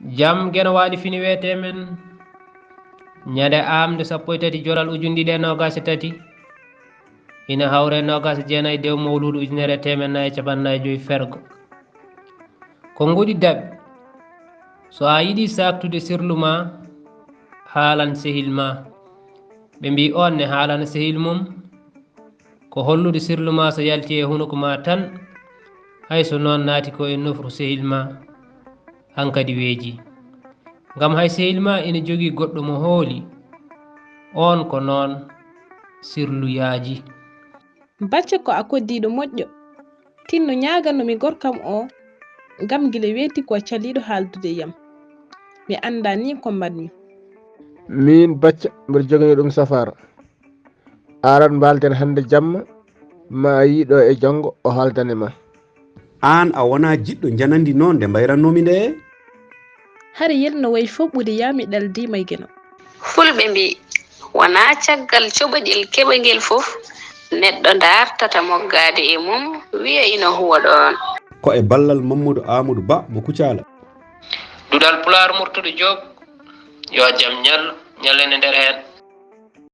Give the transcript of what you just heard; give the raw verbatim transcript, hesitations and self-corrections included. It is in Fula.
Jam Geno Waali fini weeteemen ñande aamnde sappo e tati joral ujundiɗe noogaas e tati, ina hawre noogaas e jeenayi dew mawluudu ujunere e teemen nayi e capanɗe nayi e joyi fergo. Ko ngoɗi daɓɓi, so a yiɗi saaktude sirlu ma, haalan sehil ma. Ɓe mbi oon ne haalana sehil mum, ko hollude sirlu ma so yalti e hunuko ma tan, hay so noon naati ko e nofru sehil ma, hankadi weeji. Ngam hay sehil ma ina jogii goɗɗo mo hooli, oon ko noon sirlu yaaji. Bacca ko a koddiiɗo moƴƴo. Tinno ñaaganno mi gorkam oo, ngam gila weeti ko a caliiɗo haaldude e yam. Mi anndaa nii ko mbaɗmi. Miin Bacca mbiɗo joganii ɗum safaara. Aran mbaalden hannde jamma, ma a yii ɗo e janngo o haaldane ma. Aan a wonaa jiɗɗo njanandi noon nde mbayrannoomi ndee? Hari yel no wayi fof ɓuri yaami ɗal diima e Geno. Fulɓe mbii, wonaa caggal coɓoƴel keɓoygel fof neɗɗo ndaartata moggaade e mum, wiya ina huwa ɗoon. Ko e ballal Mammadu Aamadu Ba mo Kucaala. Duɗal Pulaar Murtuɗo Joob, yo jam ñal ñalane nder heen.